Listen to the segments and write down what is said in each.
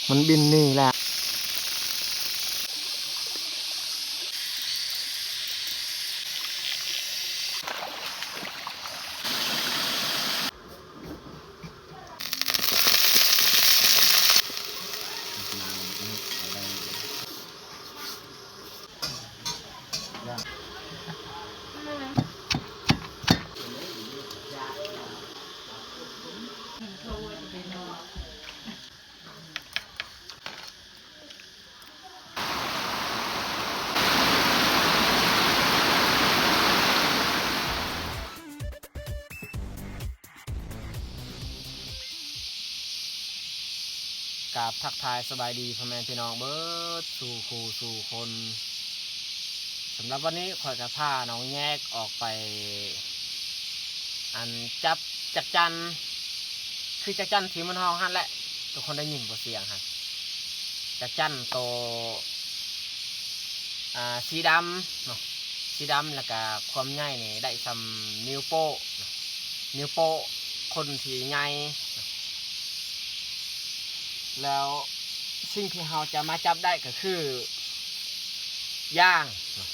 ມັນບິນໜີແລ້ວ. ກາບທັກທາຍສະບາຍດີພໍ່ແມ່ພີ່ນ້ອງເບິດສູ່ຄູ່ສູ່ຄົນ. ສຳລັບວັນນີ້ຂ້ອຍກະພານ້ອງແຍກອອກໄປ ອັນ ຈັບຈັກຈັ່ນ ຄືຈັກຈັ່ນທີ່ມັນຮ້ອງຫັ້ນແຫຼະ ທຸກຄົນໄດ້ຍິນບໍ່ສຽງຫັ້ນ ຈັກຈັ່ນໂຕ ອ່າ ສີດຳເນາະ ສີດຳ ແລ້ວກະຄວາມໃຫຍ່ນີ້ໄດ້ຊ່ຳນິ້ວໂປ້ເນາະ ນິ້ວໂປ້ຄົນທີ່ໃຫຍ່ເນາະ. ແລ້ວສິ່ງທີ່ເຮົາຈະມາຈັບໄດ້ກະຄືຢາງເນາະ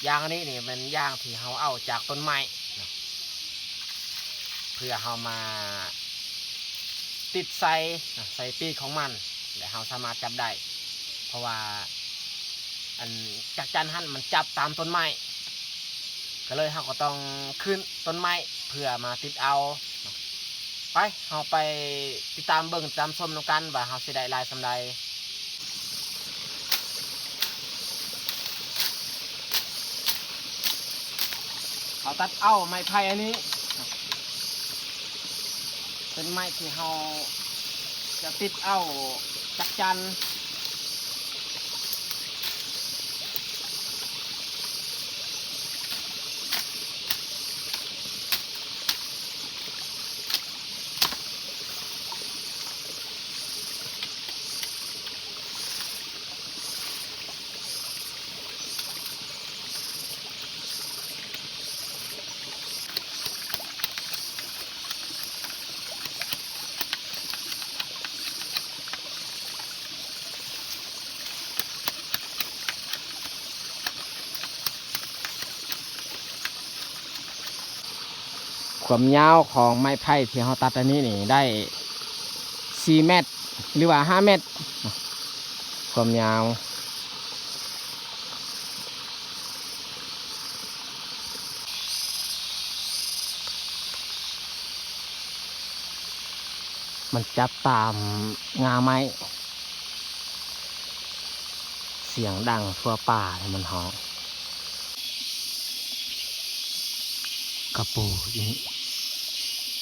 ຢາງອັນນີ້ນີ້ແມ່ນຢາງທີ່ເຮົາເອົາຈາກຕົ້ນໄມ້ເນາະ ເພື່ອເຮົາມາຕິດໃສ່ເນາະ ໃສ່ປີກຂອງມັນ ແລະເຮົາສາມາດຈັບໄດ້ ເພາະວ່າ ອັນ ຈັກຈັ່ນຫັ້ນມັນຈັບຕາມຕົ້ນໄມ້ ກະເລີຍເຮົາກະຕ້ອງຂຶ້ນຕົ້ນໄມ້ເພື່ອມາຕິດເອົາ. ໄປ ເຮົາໄປຕິດຕາມເບິ່ງຕາມຊົມນຳກັນວ່າເຮົາຊິໄດ້ຫຼາຍສ່ຳໃດ. ເຮົາຕັດເອົາໄມ້ໄຜ່ອັນນີ້ ເປັນໄມ້ທີ່ເຮົາຈະຕິດເອົາຈັກຈັ່ນ. ຄວາມຍາວຂອງໄມ້ໄຜ່ທີ່ເຮົາຕັດອັນນີ້ນີ້ໄດ້ສີ່ແມັດ ຫຼືວ່າຫ້າແມັດ ຄວາມຍາວ. ມັນຈັບຕາມງ່າໄມ້ ສຽງດັງທົ່ວປ່າເລີຍ ມັນຮ້ອງ. ກະປູຢູ່ນີ້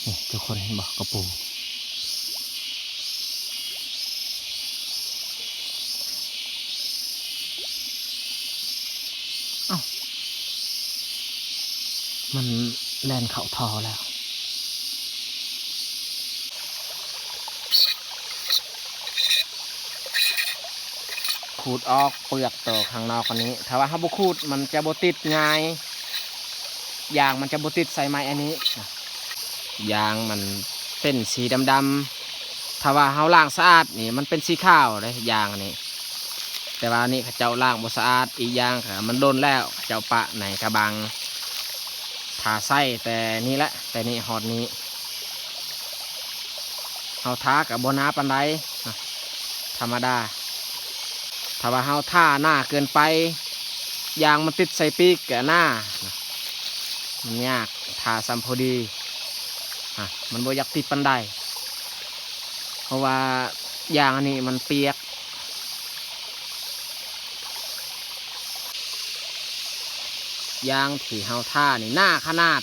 ນີ້ ທຸກຄົນເຫັນບໍ່ ກະປູ. ເອົ້າ ມັນແລ່ນເຂົ້າທໍ່ແລ້ວ. ຂູດອອກເປືອກໂຕຂ້າງນອກອັນນີ້ ຖ້າວ່າເຮົາບໍ່ຂູດ ມັນຈະບໍ່ຕິດງ່າຍ ຢາງມັນຈະບໍ່ຕິດໃສ່ໄມ້ອັນນີ້. ຢາງມັນເປັນສີດຳໆ ຖ້າວ່າເຮົາລ້າງສະອາດນີ້ ມັນເປັນສີຂາວເດ້ ຢາງອັນນີ້. ແຕ່ວ່າອັນນີ້ເຂົາເຈົ້າລ້າງບໍ່ສະອາດ ອີກຢ່າງກະມັນດົນແລ້ວ ເຂົາເຈົ້າປະໃນກະບັງ ຖ້າໃຊ້ແຕ່ນີ້ແຫຼະ ແຕ່ນີ້ຮອດນີ້. ເຮົາທາກະບໍ່ໜາປານໃດ ທຳມະດາ. ຖ້າວ່າເຮົາທາໜາເກີນໄປ ຢາງມັນຕິດໃສ່ປີກກະໜາ ມັນຍາກ. ທາຊ່ຳພໍດີ ມັນບໍ່ຢາກຕິດປານໃດ ເພາະວ່າຢາງອັນນີ້ມັນປຽກ. ຢາງທີ່ເຮົາທານີ້ໜາຂະໜາດ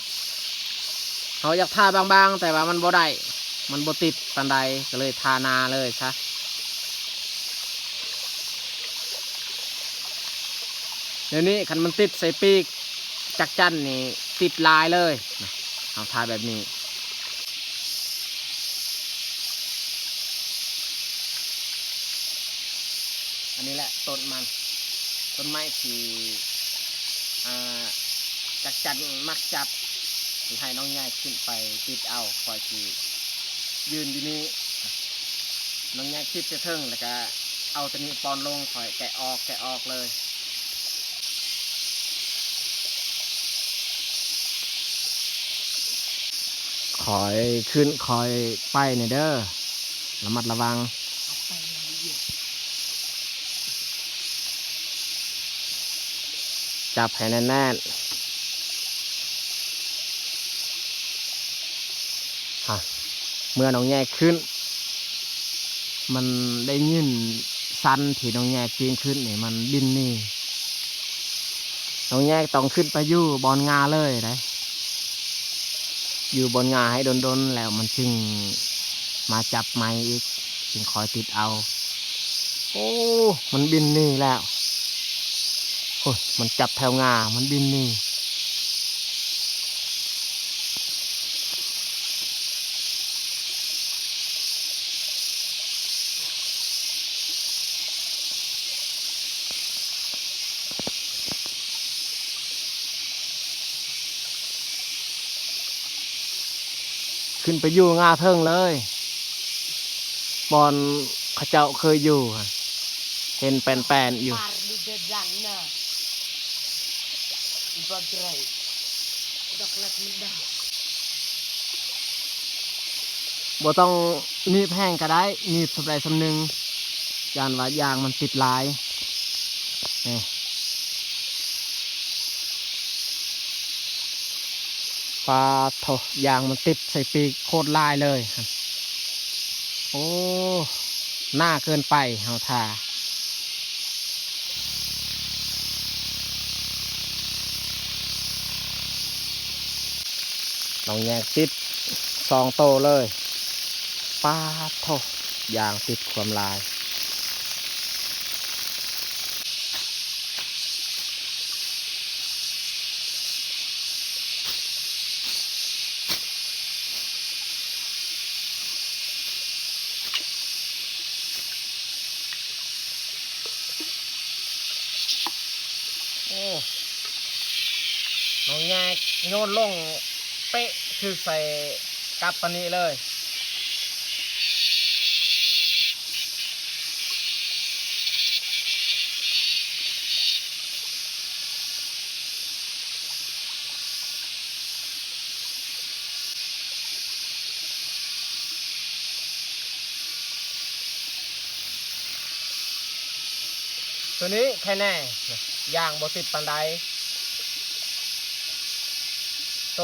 ເຮົາຢາກທາບາງໆ ແຕ່ວ່າມັນບໍ່ໄດ້ ມັນບໍ່ຕິດປານໃດ ກະເລີຍທາໜາເລີຍຊະ. ດຽວນີ້ຄັນມັນຕິດໃສ່ປີກຈັກຈັ່ນນີ້ ຕິດຫຼາຍເລີຍ ເຮົາທາແບບນີ້. ອັນນີ້ແຫຼະຕົ້ນມັນ ຕົ້ນໄມ້ທີ່ ອ່າ ຈັກຈັ່ນມັກຈັບ ຊິໃຫ້ນ້ອງໃຫຍ່ຂຶ້ນໄປຕິດເອົາ ຂ້ອຍຊິຢືນຢູ່ນີ້. ນ້ອງແຍກຄລິບແຕ່ເທິງ ແລ້ວກະເອົາໂຕນີ້ປ້ອນລົງ ຂ້ອຍແກະອອກ ແກະອອກເລີຍ. ຄ່ອຍຂຶ້ນຄ່ອຍໄປແດ່ເດີ ລະມັດລະວັງ. ຈັບໃຫ້ແໜ້ນໆ. ຮະ ເມື່ອນ້ອງແຍກຂຶ້ນ ມັນໄດ້ຍິນສັນທີ່ນ້ອງແຍກປີນຂຶ້ນນີ້ ມັນບິນໜີ. ນ້ອງແຍກຕ້ອງຂຶ້ນໄປຢູ່ບ່ອນງ່າເລີຍໄດ໋. ຢູ່ບ່ອນງ່າໃຫ້ດົນໆ ແລ້ວມັນຈຶ່ງມາຈັບໃໝ່ອີກ ຈຶ່ງຄ່ອຍຕິດເອົາ. ໂອ້ ມັນບິນໜີແລ້ວ. ໂອ້ຍ ມັນຈັບແຖວງ່າ ມັນບິນໜີ. ຂຶ້ນໄປຢູ່ງ່າເທິງເລີຍ ບ່ອນເຂົາເຈົ້າເຄີຍຢູ່ ເຫັນແປ້ນໆຢູ່. Bagray. Daklat mudah. ບໍ່ຕ້ອງໜີບແຮງກໍໄດ້ ໜີບສ່ຳໃດສ່ຳໜຶ່ງ ຢ້ານວ່າຢາງມັນຕິດຫຼາຍ. ນີ້ ປາໂທ້ ຢາງມັນຕິດໃສ່ປີກໂຄດຫຼາຍເລີຍ. ໂອ້ ໜ້າເກີນໄປ ເຮົາຖ້າ ນ້ອງແຍກຕິດສອງໂຕເລີຍ. ປາໂທ້ ຢາງຕິດຄວາມຫຼາຍ. ໂອ້ ນ້ອງແຍກໂຍນລົງເປະ ຖືກໃສ່ກັບປານນີ້ເລີຍ. ໂຕນີ້ແຄ່ແນ່ ຢາງບໍ່ຕິດປານໃດ. ໂຕ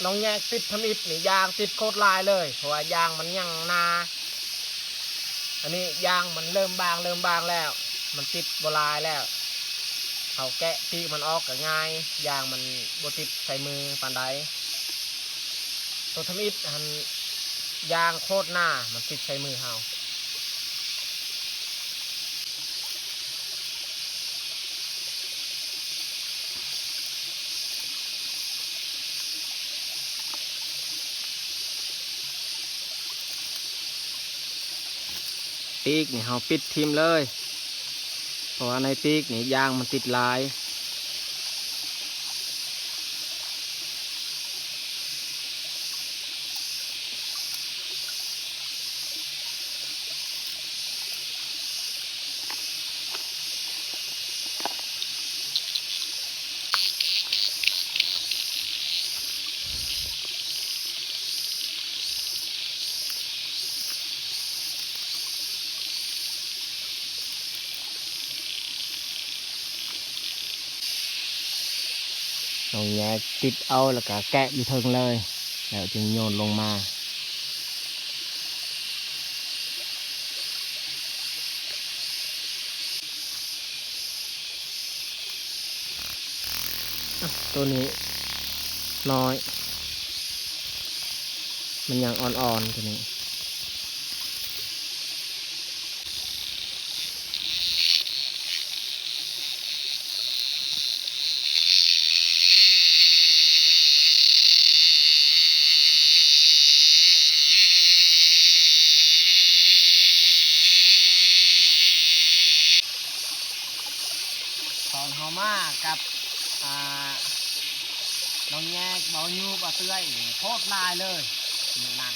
ນ້ອງແຍກຕິດທຳອິດນີ້ ຢາງຕິດໂຄດຫຼາຍເລີຍ ເພາະວ່າຢາງມັນຍັງໜາ. ອັນນີ້ຢາງມັນເລີ່ມບາງ ເລີ່ມບາງແລ້ວ ມັນຕິດບໍ່ຫຼາຍແລ້ວ. ເຮົາແກະປີກມັນອອກກໍງ່າຍ ຢາງມັນບໍ່ຕິດໃສ່ມືປານໃດ. ໂຕທຳອິດຫັ້ນ ຢາງໂຄດໜາ ມັນຕິດໃສ່ມືເຮົາ. ປີກນີ້ເຮົາປິດຖິ້ມເລີຍ ເພາະວ່າໃນປີກນີ້ຢາງມັນຕິດຫຼາຍ. ນ້ອງແຍກຕິດເອົາ ແລ້ວກະແກະຢູ່ເທິງເລີຍ ແລ້ວຈຶ່ງໂຍນລົງມາ. ໂຕນີ້ນ້ອຍ ມັນຍັງອ່ອນໆ ໂຕນີ້. ຕອນເຮົາມາກັບ ອ່າ ນ້ອງແຍກ ເບົາຍູ ປາເຕື້ອຍ ໂຄດຫຼາຍເລີຍ ມື້ນັ້ນ.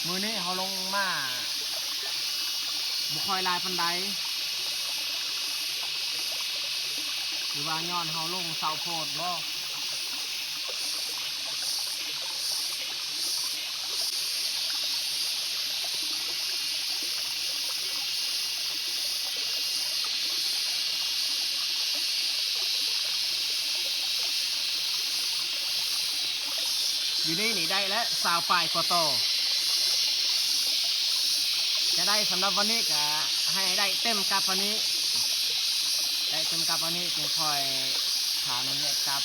ມື້ນີ້ເຮົາລົງມາ ບໍ່ຄ່ອຍຫຼາຍປານໃດ ຫຼືວ່າຍ້ອນເຮົາລົງເຊົາໂພດບໍ? ຢູ່ນີ້ນີ້ໄດ້ແລ້ວຊາວປາຍກວ່າໂຕ. ຈະໄດ້ສຳລັບວັນນີ້ກະໃຫ້ໄດ້ເຕັມກັບວັນນີ້ ໄດ້ເຕັມກັບວັນນີ້ຈຶ່ງຄ່ອຍພານ້ອງແຍກກັບ.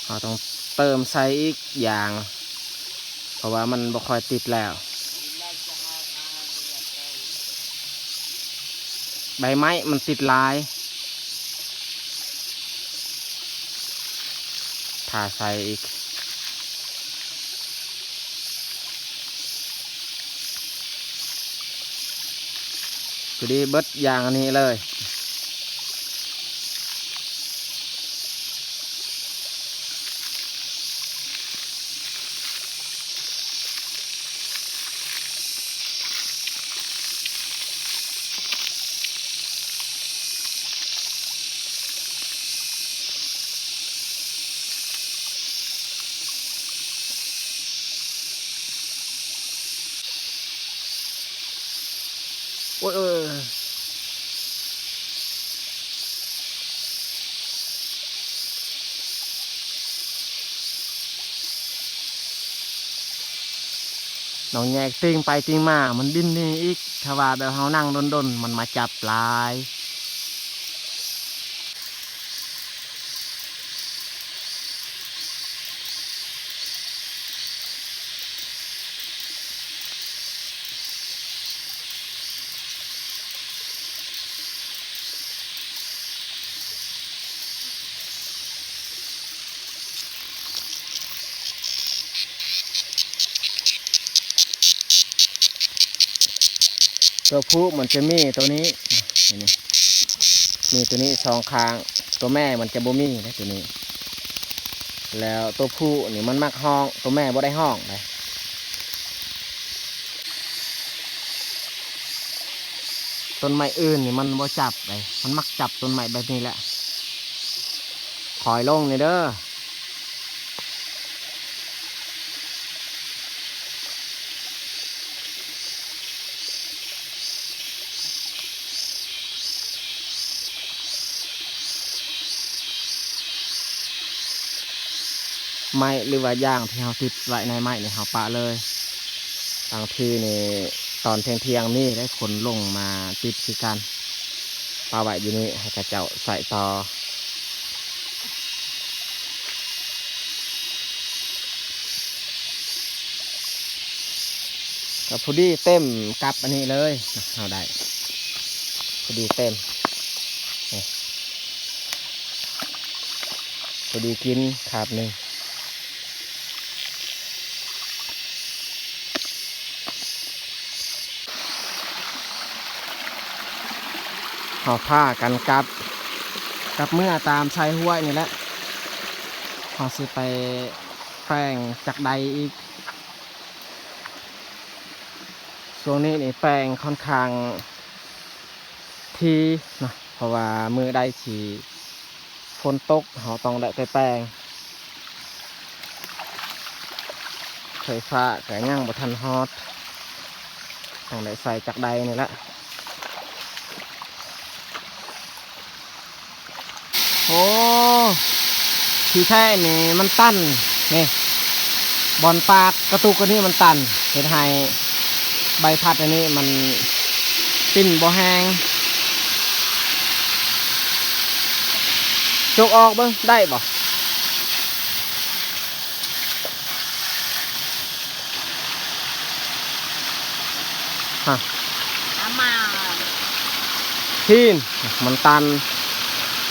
ເຮົາຕ້ອງເຕີມໃສ່ອີກຢາງ ເພາະວ່າມັນບໍ່ຄ່ອຍຕິດແລ້ວ ໃບໄມ້ມັນຕິດຫຼາຍ ຖ້າໃສ່ອີກ. ພໍດີເບິດຢ່າງອັນນີ້ເລີຍ. ໂອ້ຍ ເອີ ນ້ອງແຍກຕິ່ງໄປຕິ່ງມາ ມັນບິນໜີອີກ. ຖ້າວ່າແບບເຮົານັ່ງດົນໆ ມັນມາຈັບຫຼາຍ. ຕົວຜູ້ມັນຈະມີຕົວນີ້ ນີ້ ມີຕົວນີ້ສອງຂ້າງ, ຕົວແມ່ມັນຈະບໍ່ມີເດ້ຕົວນີ້. ແລ້ວຕົວຜູ້ນີ້ມັນມັກຮ້ອງ, ຕົວແມ່ບໍ່ໄດ້ຮ້ອງເດ້. ຕົ້ນໄມ້ອື່ນນີ້ມັນບໍ່ຈັບເດ້, ມັນມັກຈັບຕົ້ນໄມ້ແບບນີ້ແຫຼະ. ຖອຍລົງແດ່ເດີ. ໄມ້ ຫຼືວ່າຢາງທີ່ເຮົາຕິດໄວ້ໃນໄມ້ນີ້ ເຮົາປະເລີຍ. ບາງທີນີ້ຕອນທ່ຽງໆ ມີໄດ້ຄົນລົງມາຕິດຄືກັນ, ປະໄວ້ຢູ່ນີ້ໃຫ້ເຂົາເຈົ້າໃຊ້ຕໍ່. ກໍພໍດີເຕັມກັບອັນນີ້ເລີຍ, ເຮົາໄດ້ພໍດີເຕັມ, ນີ້ ພໍດີກິນຄາບໜຶ່ງ. ເຮົາພາກັນກັບ, ກັບເມືອຕາມຊາຍຫ້ວຍນີ້ແຫຼະ. ເຮົາຊິໄປແປງຈັກໃດອີກ. ຊ່ວງນີ້ນີ້ແປງຄ່ອນຂ້າງຖີ່ເນາະ, ເພາະວ່າມື້ໃດທີ່ ຝົນຕົກ ເຮົາຕ້ອງໄດ້ໄປແປງ. ໄຟຟ້າກະຍັງບໍ່ທັນຮອດ. ຕ້ອງໄດ້ໃສ່ຈັກໄດນີ້ແຫຼະ. ໂອ້ ທີ່ແທ້ນີ້ມັນຕັນ ນີ້ ບ່ອນປາກກະຕຸກອັນນີ້ມັນຕັນ ເຮັດໃຫ້ໃບພັດອັນນີ້ມັນປິ່ນບໍ່ແຮງ. ຈົກອອກເບິ່ງ ໄດ້ບໍ່? ຮະ ອາມາ ທີນ ມັນຕັນ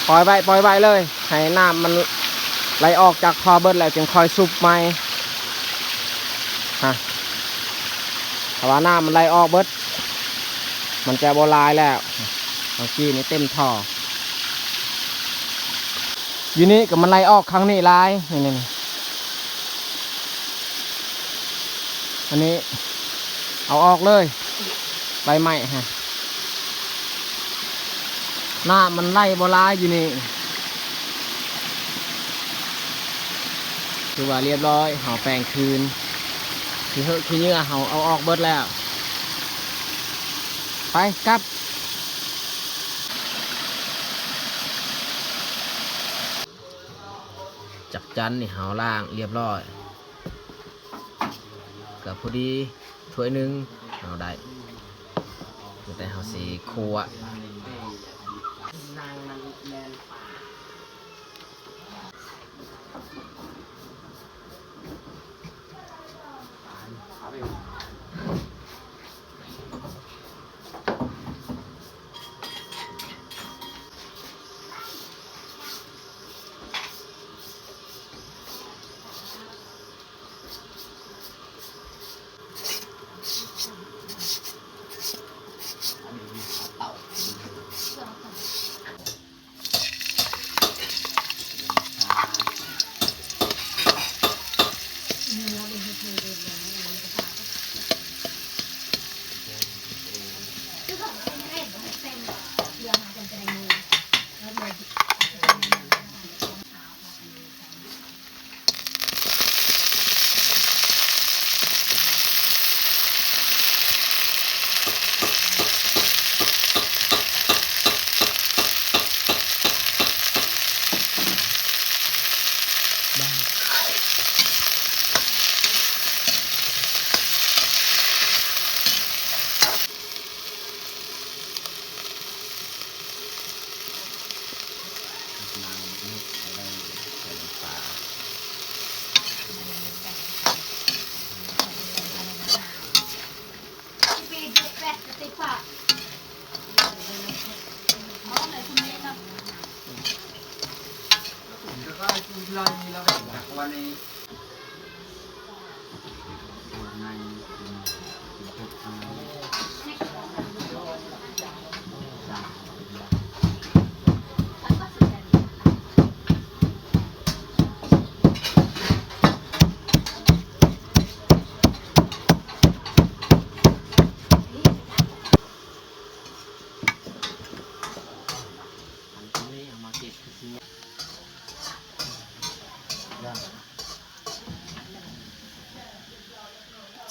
ປ່ອຍໄວ້ ປ່ອຍໄວ້ເລີຍ ໃຫ້ນ້ຳມັນໄຫຼອອກຈາກທໍ່ເບິດແລ້ວຈຶ່ງຄ່ອຍສູບໃໝ່. ຮະ ຖ້າວ່ານ້ຳມັນໄຫຼອອກເບິດ ມັນຈະບໍ່ຫຼາຍແລ້ວ. ເມື່ອກີ້ນີ້ເຕັມທໍ່. ຢູ່ນີ້ກໍມັນໄຫຼອອກຂ້າງນີ້ຫຼາຍ ນີ້ໆ ອັນນີ້ເອົາອອກເລີຍ ໃບໄມ້ຮະ ນ້ຳມັນໄຫຼບໍ່ຫຼາຍຢູ່ນີ້. ຖືວ່າລຽບຮ້ອຍ ເຮົາແປງຄືນ ຂີ້ເຫື້ອຂີ້ເຫຍື້ອເຮົາເອົາອອກເບິດແລ້ວ. ໄປ ກັບ. ຈັກຈັ່ນນີ້ເຮົາລ້າງລຽບຮ້ອຍ ກໍພໍດີຖ້ວຍໜຶ່ງເຮົາໄດ້ ແຕ່ເຮົາຊິຂົ້ວ.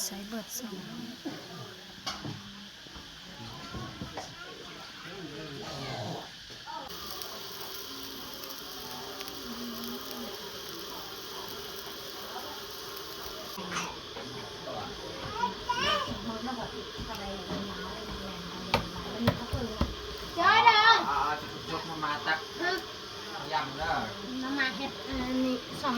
ໃສ່ເບິດສອງ. ເຈົ້າດາວ ເອົາ ເອົາ ເອົາ ຈົກມາ ມາຕັກ ຮະ ຢຳເດີ ມາ ມາເຮັດອັນນີ້ສ້ອມ.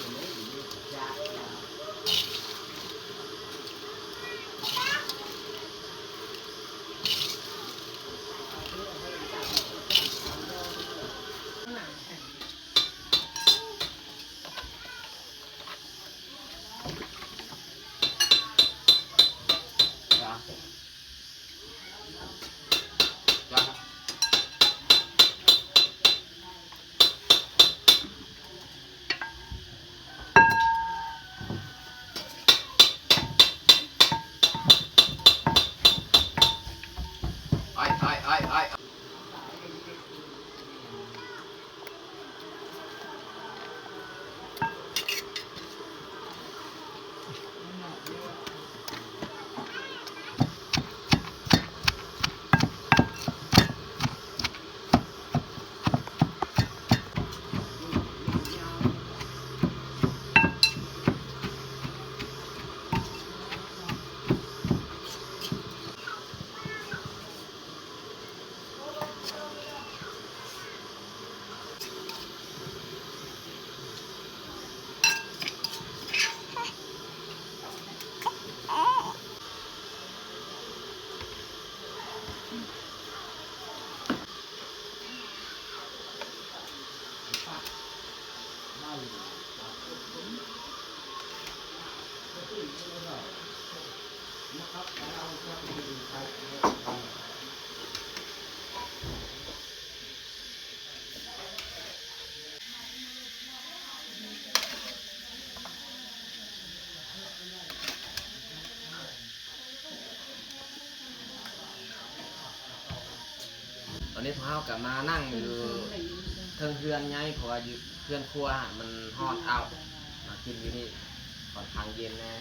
ຈ້າ ຈ້າ. ຕອນນີ້ພວກເຮົາກໍມານັ່ງຢູ່ເທິງເຮືອນໃຫຍ່ ເພາະວ່າຢູ່ເຮືອນຄົວຫັ້ນມັນຮ້ອນອ້າວ ມາກິນຢູ່ນີ້ຄ່ອນຂ້າງເຢັນແດ່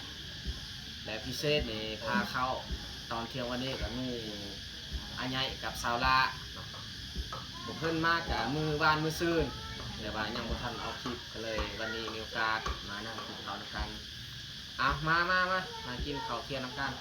ແລະ ພິເສດນີ້ພາເຂົ້າ ຕອນທ່ຽງວັນນີ້ກໍມີອາໃຫຍ່ກັບສາວຫຼ້າເນາະ ພວກເພິ່ນມາກະມື້ວານມື້ຊືນ ແຕ່ວ່າຍັງບໍ່ທັນອອກຄລິບ ກໍເລີຍວັນນີ້ມີໂອກາດມານັ່ງກິນເຂົ້ານຳກັນ. ເອົາ ມາ ມາ ມາ ມາກິນເຂົ້າທ່ຽງນຳກັນ.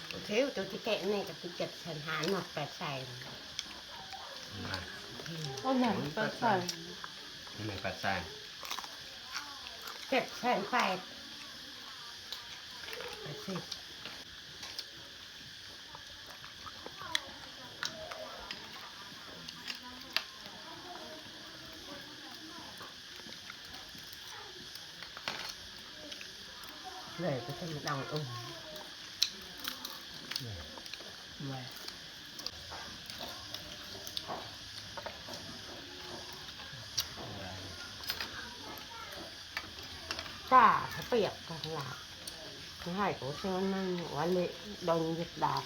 ໂອເຄ ໂຕທີ່ແກະນີ້ກໍຄືເຈັດແສນຫ້າ ນອກແປດແສນ ເອົາຫຍັງແປດແສນ ແປດແສນ ເຈັດແສນແປດ ແປດສິບ. ເລີຍກໍຈະມາດັງເອີ ຕາສະປຽກທາງລາວ ໃຫ້ໂກເຊນນັ້ນວ່າເລະດອນຍຶດດາ.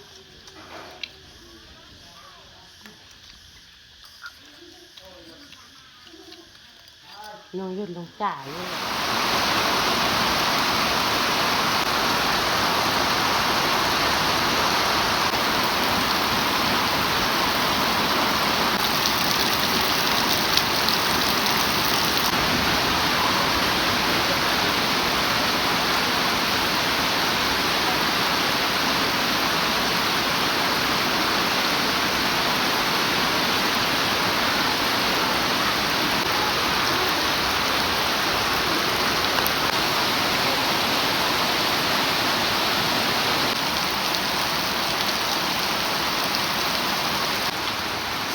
ນ້ອງເຢັນນ້ອງຈາຢູ່.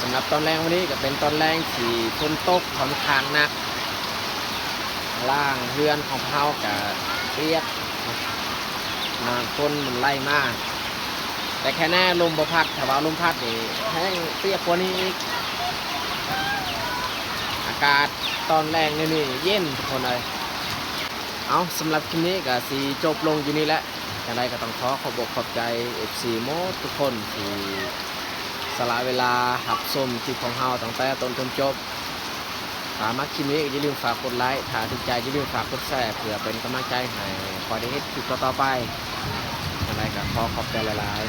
ສຳລັບຕອນແລງມື້ນີ້ກໍເປັນຕອນແລງທີ່ຝົນຕົກຂ້ອນຂ້າງໜັກ, ລ່າງເຮືອນຂອງເຮົາກໍປຽກ, ນ້ຳຝົນມັນໄຫຼມາ, ແຕ່ແຄ່ແນ່ລົມບໍ່ພັດ, ຖ້າວ່າລົມພັດນີ້ແຮງປຽກກວ່ານີ້ອີກ. ອາກາດຕອນແລງມື້ນີ້ເຢັນທຸກຄົນເອີຍ. ເອົາ, ສຳລັບຄລິບນີ້ກໍຊິຈົບລົງຢູ່ນີ້ແຫຼະ. ຈັ່ງໃດກໍຕ້ອງຂໍຂອບອົກຂອບໃຈເອັຟຊີໝົດທຸກຄົນທີ່ສະຫຼະເວລາຮັບຊົມຄລິບຂອງເຮົາຕັ້ງແຕ່ຕົ້ນຈົນຈົບ. ຖ້າມັກຄລິບນີ້ກໍຢ່າລືມຝາກກົດໄລ, ຖ້າຖືກໃຈຢ່າລືມຝາກກົດແຊ ເພື່ອເປັນກຳລັງໃຈໃຫ້ຂ້ອຍໄດ້ເຮັດຄລິບຕໍ່ໆໄປ. ຈັ່ງໃດກໍຂໍຂອບໃຈຫຼາຍ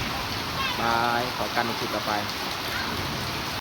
ໆ. ບາຍ, ພົບກັນໃນຄລິບຕໍ່ໄປ.